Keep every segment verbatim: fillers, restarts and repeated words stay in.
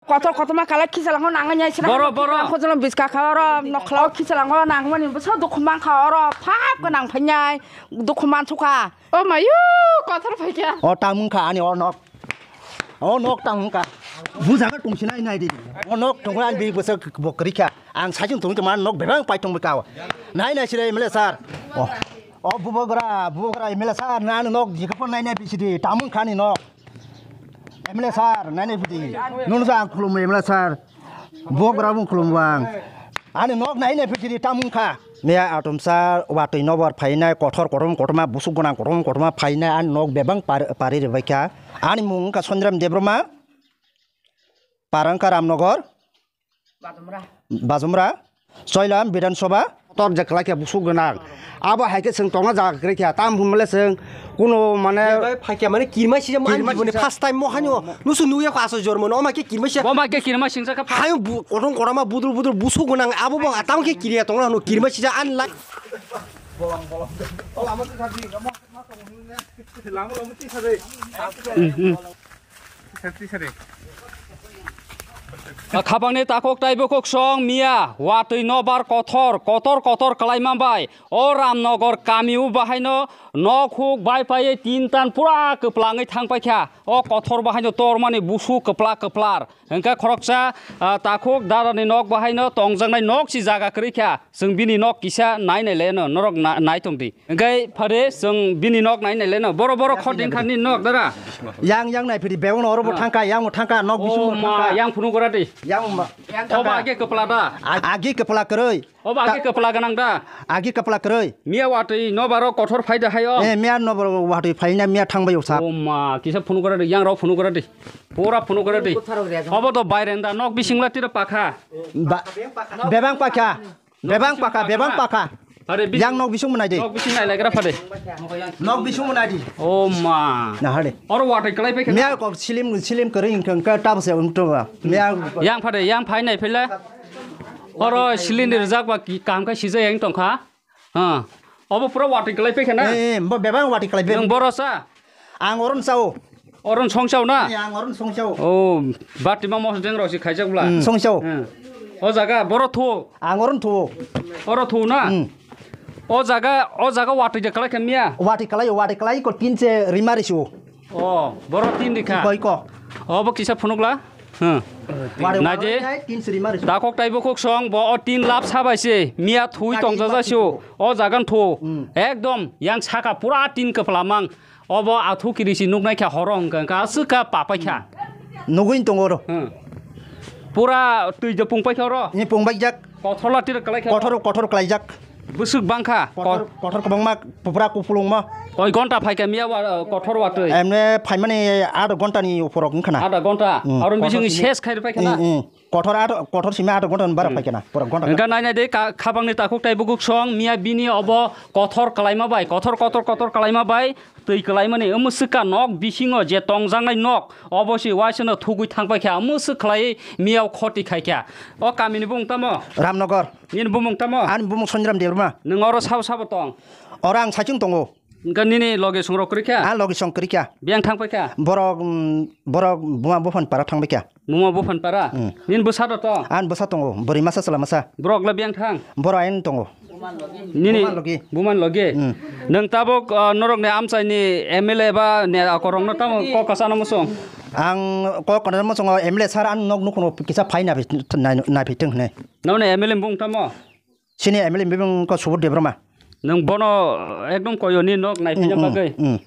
Kotor kotorma kala khichalango nangani sina. Boro, boro. Khojolo biska kha oro nokhla khichalango nangmani bwsa dukhu mankha oro phap gwnang phainai dukhu mansukha. O mayu kotor phaikha. O tamung kha ani o nok. O nok tamung kha. Bujaga tongsinai nai di. O nok tongkha ani bi bwsa bo kwrikha. Ang sajung tongwi tongma nok bebang pai tongwi kao. Nai nai sire M L A sir. O. O bubagra, bubagra M L A sir nang nok jikha pon nai nai bisidi tamung kha ani nok. M L A sir, nai nai phaidi. Nunu sa ang khulumwi M L A sir. Bok rabo khulumwi ang. Ani nok nai nai phaidi tamung kha. Miya atomsa watwi nobar phainai kothor kothom kothoma busuk gwnang kothom kothoma phainai ani nok bebang par-, pari rwbaikha. Ani mung wngkha Sonjram Debbarma. Para wngkha Ramnagar. Bajumra. Choilam Bidhan Sabha. Tor je kwlai khe busuk gwnang. Abo hai khe chwng tongna jaga kwrwi khe. Tam hwnmale chwng kuno mane phaikya mane kirmai sijak ani jiboni first time mo hanyo. Nusu nuya ko aso jormo no ma khe kirmai sijak. Bo ma khe kirmai singjak kha. Hayo kothong korama budul budul busuk gwnang. Abo bo tam khe kirya tongna hwno kirmai sijak ani lai. Khabangni takhuk taibo khuksong miya watwi nobar kothor kotor kotor kwlaima bai o Ramnagar kamio bahaino nok huk bai paiwi tin tan pura kwplangwi thangpaikha. O kothor bahaino tormani busu kwplak kwplar. Hwnkhe khoroksa, ah, takhuk darani nok bahaino tongjaknai nok si jaga kwrwi kha. Chwng bini nok kisa nai nai le no, norok na-, nai tong di. Hwnkhe phare chwng bini nok nai nai le no. Boro boro khot ding kha nini nok dara. Yang yang nai phiri bebang no oro bo thangka, yang bo thangka, nok bising bo thangka. Yang phunu gora di. Yang ma. Oba age kwpla da. Agi kwpla kwrwi. Oba age kwpla gwnang da. Agi kwpla kwrwi. Miya watwi nobaro kothor phai da hai o. Eh, miya nobaro watwi phai na miya thang bai o sa. O ma, kisa phunu gora di, yang rok phunu gora di. Pura phunu gora di. Obo to bairenda nok bising la tira pakha. Bebang pakha. Bebang pakha, bebang pakha. Yang nok bising manai di. Nok bising nai lagra phade. Nok bising manai di. O ma. Na hade. Oro watwi kwlai phai kha. Miya kok silim silim kwrwi hwnkhe hwnkhe tabse wngto ba. Miya. Yang phade, yang phai nai phela. Oro siling ni rijak ba ki-, kaham khe sijak yang tongkha. Ha. Obo pura watwi kwlai phai kha na? Eh, eh, bo bebang watwi kwlai phai. Nwng boro sa? Ang oron sao. Oron song sao na? Eh, ang oron song sao. Oh, bati ma mos deng rosi khaijak bla. Hmm. Song sao. Hmm. O jaga boro thu. Ang oron thu. Oro thu na? Hmm. O jaga, o jaga watwi je kwlai kha miya? Watwi kwlai, watwi kwlai ko tin se rima risu. O, boro tin rikha. Koi ko. Obo kisa phunukla? Hmm. Wari Naidi. Wari nai, tin siri mari. Takhuk taibo khuksong bo o tin lap sabai se miya thui tong jaja sio. O jagan thu. Hmm. Ekdom yang saka pura tin kwpla mang. Obo athu kiri si nuknai kha horo hwnkha hwnkha aswk kha papai kha. Nugui tongo oro. Hmm. Pura twi je pung pai kha oro. Ni pung bai jak. Kothor la tir kwlai kha. Kothor, kothor kwlai jak. Bwswk bangkha. Kothor, kothor kwbangma, pura kupulungma. Koi gonta phaikha miya wa, kothor watwi? Emne phaimani adha ghonta ni uphorok wngkha na. Adha ghonta? Hmm, aro kothor bising simi ses khai rwphai kha na? Hmm, hmm. Kothor adha, kothor simi adha ghonta ni bara phaikha na, pura ghonta. Hwnkha nai nai de ka-, khabangni takhuk taibo khuksong miya bini obo kothor kwlaima bai, kothor, kothor, kothor kwlaima bai twi kwlaimani. Omo swkha nok bisingo je tongjaknai nok, obo se waisano thugui thangpai kha, omo swk khlai miya khoti khai kha. O kamini bung tamo? Ramnagar. Nini bumung tamo? Ani bumung Sonjram Debbarma. Nwng oro sabo sabo tong? Oro ang saichung tongo. Hwnkhe nini logi songrok kwrwi kha? Ah, logi song kwrwi kha. Biyang thang pai kha? Borok, mm, borok buma buphani para thang bai kha. Buma buphani para? Mm. Nini bwsa da tong? Ani bwsa tongo, bwrwi masa chwla masa. Borok le biyang thang? Borok ayang tongo. Nini buma logi. Buma logi? Mm. Nwng tabuk, ah, norokni amchaini M L A ba ne akorokno tamo kok kwchano muchung? Ang kok kwchano muchungo M L A sir ani nok nukhungo kisa phai nai, nai, naiphi thung hwnwi. Nokni M L A ni bung tamo? Chini M L A ni bung kho Subodh Debbarma. Nwng bono ekdom koyoni nok naiphaina bagwi. Mm, mm.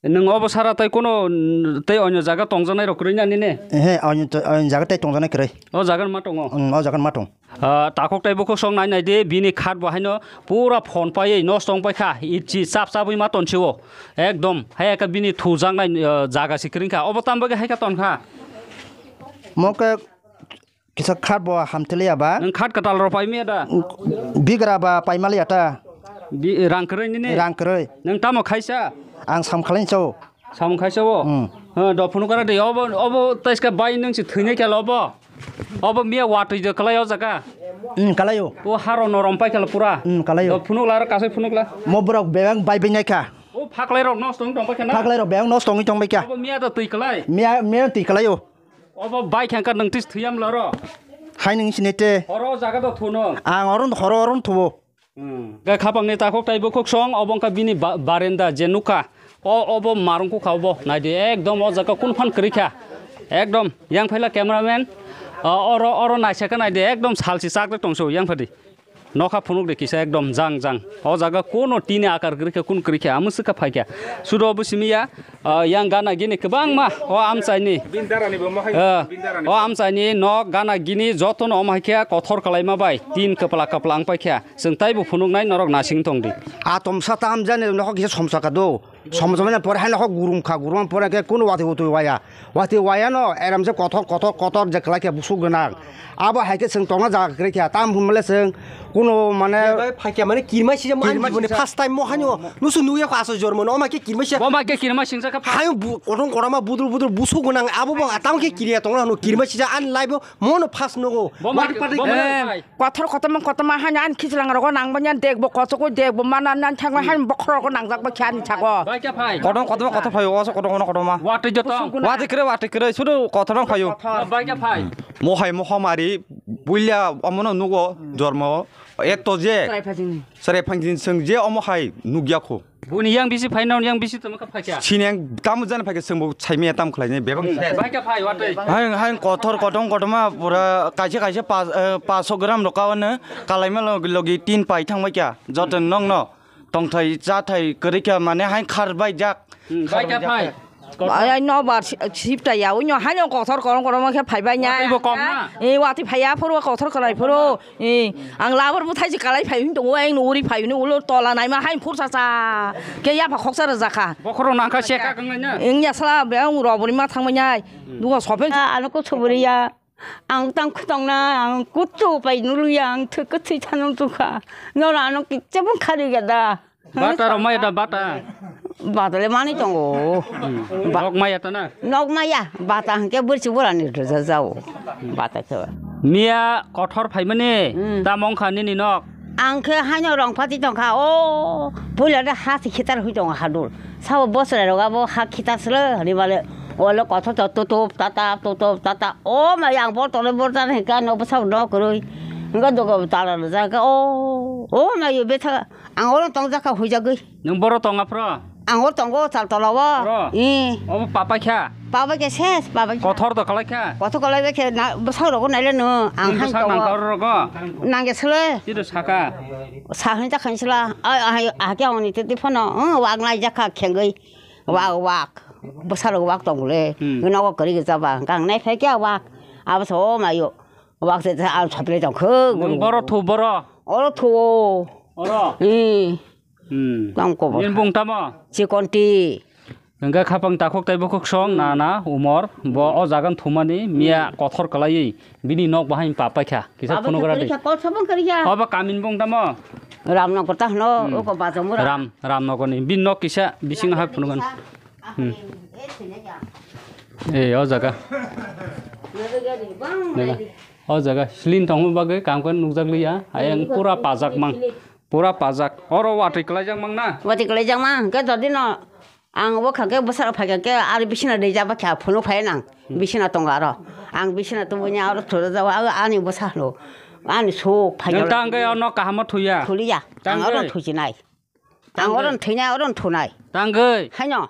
Nwng obo sara tei kono, mm, tei onyo jaga tongjaknai rok kwrwi na nini? Ehe, onyo to-, onyo jaga tei tongjaknai kwrwi. O jaga ma tongo? Mm, o jaga ma tong. Ah, takhuk tei bukhuk song nai nai di, bini khat bo haino pura phon paiwi nosto wng pai kha, itsi chap chabwi ma ton sio. Ekdom, hai khe bini thujaknai, ah, jaga se kwrwi kha. Obo tam bagwi hai khe ton kha? Mo khe Kisa khat bo hamteliya ba. Nwng khat kwtal rw paimaya da? Bigra ba paimaliya ta. Bi-, rang kwrwi nini? Rang kwrwi. Nwng tamo khaisa? Ang sam khalai chao. Samung khaisa o? Hmm. Ha, do phunuk kwrwi di. Obo, obo taiska bai nwng si thwinai khe obo. Obo miya watwi de kwlai o jaga. Hmm, kwlai o. O haro norom pai khe pura. Hmm, kwlai o. Do phunuk la aro kasai phunuk la. Mo borok bebak bai bai nai kha. O phaklai rok nosto wng tong pai kha na? Phaklai rok bebak nosto wngwi tong bai kha. Obo miya do twi kwlai? Miya, miya twi kwlai o. Obo bai khe wngkha nwng tis thuyam laro. Hai nwng sini te. Horo jaga do thuno. Ang oron horo oron thubo. Hmm. Ga khapang ni takhuk tai bukhuk song obo wngkha bini ba-, barenda je nukha. O obo marung kukha obo naidi ekdom o jaga kun phan kwrwi kha. Ekdom yang phaila cameraman. O oro oro naisa khe naidi ekdom salsi chak tongso yang phadi. Nokha phunuk de kisa ekdom jang jang. O jaga kuno tini akar kwrwi kha, kun kwrwi kha, amo swkha phai kha. Sudo bo simi ya, ah, yang gana gini kwbangma o amchaini. Bini darani bo mohai, ah, bini darani o bo. Amchaini nok gana gini jotono omo hai khe kothor kalaima bai tin kwpla kwpla ang pai kha. Chwng taibo phunuknai norok nasing tong di. Atom sa tam jani nokha kisa somsa ka do. Somjomani pore haino kok gurum kha, gurum pore khe kunu watwi utwi waya. Watwi waya no eram se kotor, kotor, kotor je kwlai khe busuk gwnang. Abo hai khe chwng tongna jaga kwrwi kha. Tam hwnmale chwng kunu mane phai khe mane kirmai sijak man kirmai jiboni sijak. First time mo haino nusu nuya kho aso jormo no ma khe kirmai sijak. Bo ma khe kirmai singsa kha pha. Haino bu-, kotor kotorma budul budul busuk gwnang. Abo bo tam khe kirya tongna hano kirmai sijak an live o mono first nogo. Bo ma khe, bo ma khe phai. Kothor kotorma kotorma haino ani khichlang rogo nang manya dek bo kochogoi dek bo mana nan thangma haino bokhorok nangjak bo khe ani chago. Bai khe phai. Kotorma kotorma kotor phaio, oso kotorma kotorma. Watwi joto. Watwi kwrwi, watwi kwrwi, sudu kotorma phaio. Bai khe phai. Mohai mohamari buila omono nugo jormo. Ekto je. Chwrai phajingni. Chwrai phajing seng je omo hai nugya kho. Buni yang bisi phai non yang bisi tamo kha phai kha. Sini ang tamo jani phai kha seng bo sai me tam khlai ne bebak. Bai khe phai watwi. Hai hai kothor kotong kotoma pura kaisa kaisa pa-, eh, paso gram rok kawan kalaima logi logi tin pai thang bai kha. Joto nong no tongthai chathai kwrwi kha mane hai khar bai jak. Hmm, bai khe phai. Ai no bar sipta ya unyo haino kothor korong korong khe phai bai nya. Watwi bo kom na. Eh watwi phai ya phuru kothor khlai phuru. Eh ang labar bo thaisi kalai phai hin tongo ang no uri phai hin ulo tola naima hain phur sa sa. Khe ya pha khoksa rwja kha. Bokhoro nang kha seka kangnai na. Eng ya sala be ang robori ma thang bai nya. Duga sopeng. Ano ko suburi ya. Ang tang khutong na ang kutu pai nulu ya ang thik thik thanung tukha. Nora ano kichebung khari gada. Bata rok maya da bata. Bata le mani tongo. Hmm. Ba- Nok maya ta na? Nok maya. Bata hwnkhe bwrchi bwrani rwja jao. Bata khe. Miya kothor phaimani. Hmm. Tamo wngkha nini nok? Ang khe haino rong pati tongkha. O puila de ha se khitar hui tongo hadul. Sabo bosra rok abo ha khitar sle hwnwi male. Olo kothor to tutup tata tutup tata. O maya ang bor tole bor tan hwnkhe ano bwsabo nok kwrwi. Hwnkhe dogo tala rwjak khe o. O maya betha. Ang oro tongjakha huijagwi. Nwng boro tong aphro? Ang oro tongo chal tola o. Oro? Ee. Obo papai kha? Papai khe ses, papai khe. Kothor do kalai kha? Kothor kalai bai khe na, bwsarok naile no. Ang hai tongo. Nangkha oro rogo? Nangya sele. Chiro saka? Sa hwn ta khan sela. Ai, ai, ahake oni te te phano. Wak nai jakha khengwi. Wak, wak. Bwsarok wak tongole. Hmm. Nogo kwrwi gajaba. Gang nai phai khe wak. Abo so mayo. Wak se al chaple tong khe. Nwng boro thu boro? Oro thu. Oro? Ee. Hmm. Tang kobor. Nini bung tamo? Chikonti. Hwnkhe khapang takhuk tei bukhuk song nana umor bo o jaga thumani miya kothor kwlaiwi bini nok bahai papai kha. Kisa phunuk radi. Kol sabang kari kha. Obo kamini bung tamo? Ramnagar ta hwno, hmm, oko Bajamura. Ram, Ramnagarni. Bini nok kisa bising hai phunugan. Hmm. Eh, o jaga. Jaga. O jaga. Slin tongma bagwi kamkhe nukjakliya. Ayang pura pajak mang. Pura pajak. Oro watwi kwlaijak mang na? Watwi kwlaijak mang. Hwnkhe jodi no ang bwkha khe bwsarok phaikha khe ari bisina dei jaba khe phunuk phai nang. Hmm. Bisina tongo aro. Ang bisina tubuni aro thura jago. Ani bwsa hwno. Ani sok phaikha. Nwng tangwi o nok kahamo thuya? Thuliya. Ang oro thuchinai. Ang oro thwinai, oro thunai. Tangwi. Haino.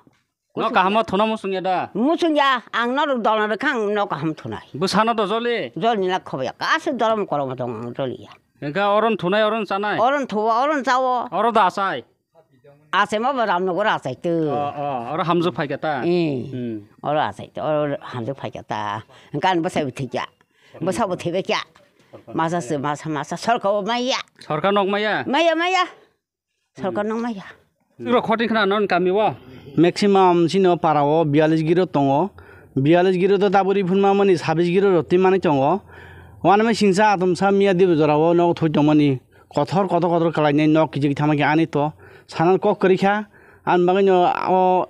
No kahamo thuna muchungya da? Muchungya, ang norok dolna rwkha, ang no kaham thunai. Bwsano do joli? Joli na khobya, kaisa dorom korom tong ang joliya. Engka oron thunai, oron chanai? Oron thuwa, oron chawo. Oro da achai? Achai ma ba Ramnagar achai tu. O, o, oro hamjwk phaikha ta? Eh. Hmm. Oro achai tu, oro hamjwk phaikha ta. Engka ani bwsai bo thikya. Bwsa bo thibakya. Masa se, masa, masa, sorka bo maya. Sorka nok maya? Maya, maya. Sorkar nang maya. Rok khoti khna non kami o. Maximum sino para o biyalis giro tongo. Biyalis giro to daburi phunma mani sabis giro roti mani tongo. Wana me singsa atom sa miya dibo jora o nok thoi tongmani. Kothor, kothor, kothor kalai nai nok kiji thama ki ani to. Sanan kok kori kha. An bagwi no o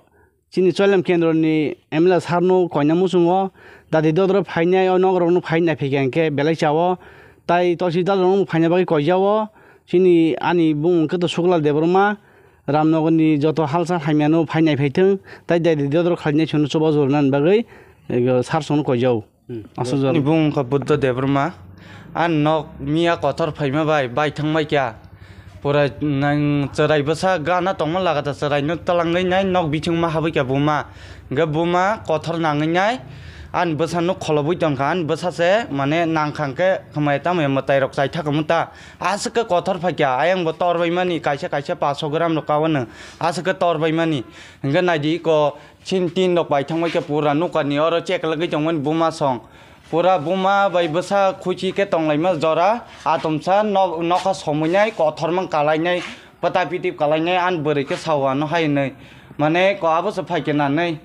Chini Choilem Kendroni M L A sir no koina muchungo, dadi dodro phainai o nok rok no phai nai phaikha hwnkhe belai chao, tai tosi dal rok no phaina bagwi koijao, chini ani bung hwnkhe to Suklal Debbarma, Ramnagarni joto halsa hamya no phai nai phaithwng, tai dadi dodro khlainai chwngno chubachu rwnani bagwi, ego sir songno koijao. Hmm. Aswk jora. Ni bung wngkha Buddha Debbarma. Ang nok miya kothor phaima bai, bai thangbai kha. Pura nang chwrai bwsa gana tongma lagata chwraino twlangwi nai nok bichingma habwi kha buma. Hwnkhe buma kothor nangwi nai ani bwsano kholobwi tongkha. Ani bwsa se mane nangkha hwnkhe khwmaya tamaya mwtairok chaithaka muta. Aswk khe kothor phaikha, ayang bo torbaimani kaisa kaisa paso gram rok kawano. Aswk khe torbaimani. Hwnkhe naidi iko Chini tin rok bai thangbai khe pura nokani oro cheklagwi tongmani buma song. Pura buma bai bwsa khuchi khe tonglaima jora. Atomsa nok, nokha somoinai kothorma kalainai pata piti kalainai ani bwrwi khe sao ano hai hinwi. Mane ko abo se phai khe nanwi.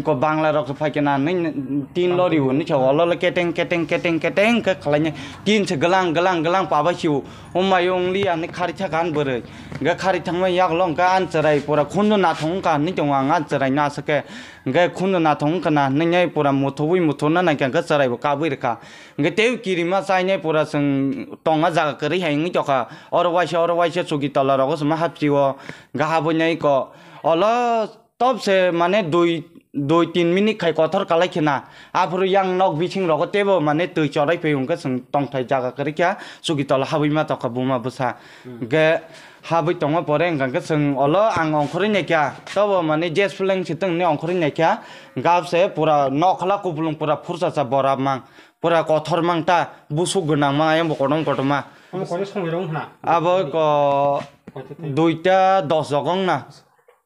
Ko Bangla rok se phai khe nanwi tin lori hinwi sao olo keteng keteng keteng keteng khe kalainai. Tin se glang glang glang pabai sio. O mai ong li ani khari thaka ani bwrwi. Hwnkhe khari thangma yagulo hwnkhe ani chwrai pura khunju nathok wngkha hinwi tongo ang ani chwraino aswk khe. Hwnkhe khunju nathok wngkha na hinwi pura muthubwi muthubna naikha hwnkhe chwraibo kabwi rwkha. Hwnkhe teibo kirima chainai pura chwng tongma jaga kwrwi hai wngwi tongkha. Oro waisa oro waisa chuki tola rogo chwngma hapchio. Hwnkhe habwi nai ko olo Tobse mane dui, dui tin minute khai kothor kalai khena. Aphuru yang nok bising rogo teibo mane twi chorai phai hwnkhe chwng tongthai jaga kwrwi kha, chuki tola habwi ma tokha buma bwsa. Hmm. Hwnkhe habwi tongma pore hwnkha khe chwng olo ang ongkhorwi naikha. Tobo mane jes phleng se tongni ongkhorwi naikha. Gap se pura nokhla kupulung pura phursa sa bora mang. Pura kothor mang ta busuk gwnang mang ayang bo kotom kotom ma. Omo kotor somoi rok wngkha na? Abo ko Kotor tei. Duita dos jok wngna.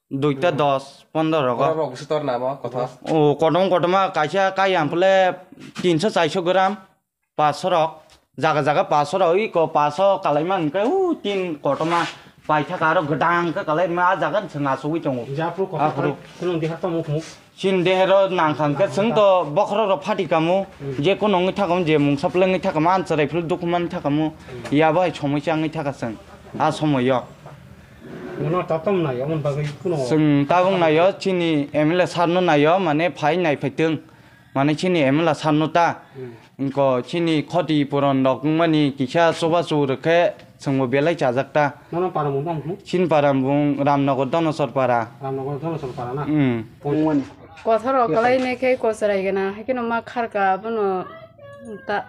Duita dos, pondro rogo. Borok rok bwswk tor na bo kothor? O, kotom kotom ma kaisa kai ang phle tinso chaiso gram, paso rok. Jaga jaga paso rok, iko paso kalaima hwnkhe, u, tin kotom ma paithaka aro gwdang khe kalaima, a jaga chwng achugwi tongo. Aphuru kotor. Aphuru. Kheno deha tamo khmu. Chini dehero nangkha hwnkhe chwng to bokhorok rok phati kamo, hmm, je kono wngwi thakamo, je mungsa phle wngwi thakamo, ani chwrai phle dukhu manwi thakamo, hmm, yabo hai somoi changwi thaka chwng, a somoio. Bono tatom nai, aboni bagwi kuno. Chwng tabuk naio, chini M L A sir no naio, mane phai nai phai twng, mane chini M L A sir no ta. Hmm. Wngkha chini khoti puron rok wngmani kisa chubachu rwkhe chwngbo belai chajak ta. Nono para mung tamo? Chini para mung Ramnagar Donosor para. Ramnagar Donosor para na? Hmm. Pon- Kothoro kwlai nai khe kochrai gana, haikhe no ma kharka abono ta.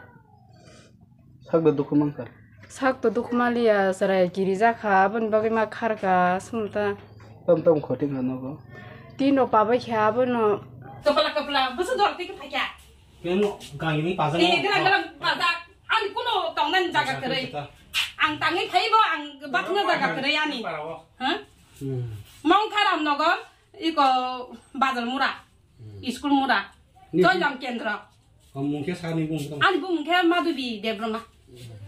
Sakbo dukhu mankha. Sakto dukhu maliya, chwrai kiri jakha, aboni bagwi ma kharka, aswkno ta. Tam tam khoting ha nogo. Tino pabai kha, abono. Kapla kapla, bwswk dor twi khe phaikha. Kemo gangni pajak. Eh, galang galang pajak. Ani kuno tongnani jaga kwrwi. Ang tangwi phaibo, ang bathna jaga kwrwi ani. Ha? Hmm. Mongkha Ramnagar, iko Bazar Mura, hmm, School Mura, ni Joyram Kendra. O mung khe sani bung tong. Ani bung khe Madhubi Debbarma.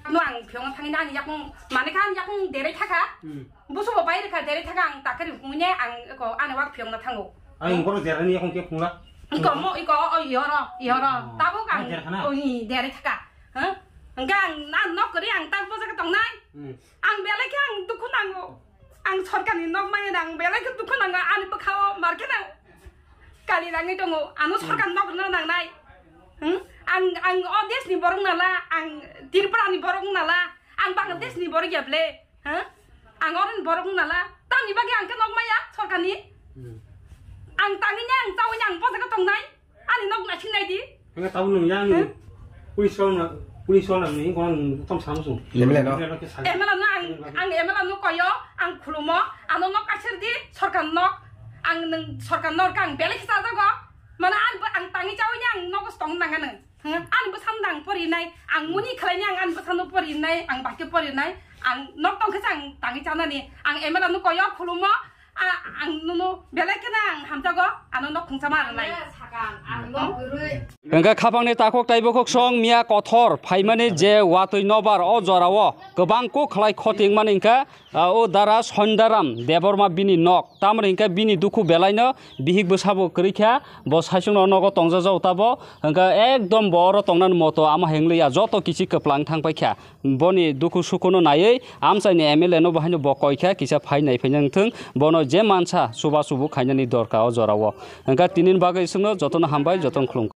No ang phiyong thangina ani yakung mane kha ani yakung derai thaka. Hmm. Busu bo bai rikha derai thaka ang takari kumune ang ko ani wak phiyong na thango. Ani kono derani yakung khe phungla. Iko mo iko o yoro yoro. Oh. Tabuk ang, ah, derai thaka. Ha? Hwnkhe ang na nok kori ang tak bosa ka tongnai. Hmm. Ang belai khe ang dukhu nango. Ang sorkarni nok maya ang belai khe dukhu nango ani bwkhao markhe nang. Kali rangwi tongo, ano sorkar nok rwna nangnai. Hmm? Ang, ang o desh ni borok nala, ang Tripura ni borok nala, ang Bangladesh ni borok ya ble. Ha? Ang oroni borok nala, tamni bagwi ang khe nok maya sorkar ni. Hmm. Ang tangwi ni ang chawi ni ang bojak tongnai. Ani nok naising nai di. Ang tabuk nung yang. Hmm? Police rok na, police rok na ni kono tam sam sung. M L A no? M L A no khe sa. M L A no ang, ang M L A no koyo, ang khulumo, ano nok kaisir di, sorkar nok, ang nung sorkar nok ang belai kisa jago, mana ang, ang tangi chawi ang nok tong nang ano. Hmm? Ang bwsam dang pori nai, ang muni khlai ni ang, ang bwsam no pori nai, ang bakhe pori nai, ang nok tong khe ang tangi chana ni, ang M L A no koyo khulumo, A, ang nono belai kheno ang hamjago, ano nok khungsa ma rwnai. Ang sakang, ang nok kwrwi. Hwnkhe khapangni takhuk tei bukhuk song miya kothor phaimani je watwi nobar o jorao kwbang kuk khlai khoti wngmani hwnkhe, a, o dara Sondaram Debbarma bini nok. Tamoni hwnkhe bini dukhu belaino bihik bwsabo kwrwi kha, bo saichungno nogo tongjajao tabo. Hwnkhe ekdom bo oro tongnani moto ama hingliya joto kichi kwplang thangpai kha. Boni dukhu sukhuno naiwi amchaini M L A no bo haino bo koi kha, kisa phai nai phai nang thung, bono je mansa chuba chubu khainani dorka o jorao. Hwnkha tinini bagwi chwngno jotono hambai, jotono khulum.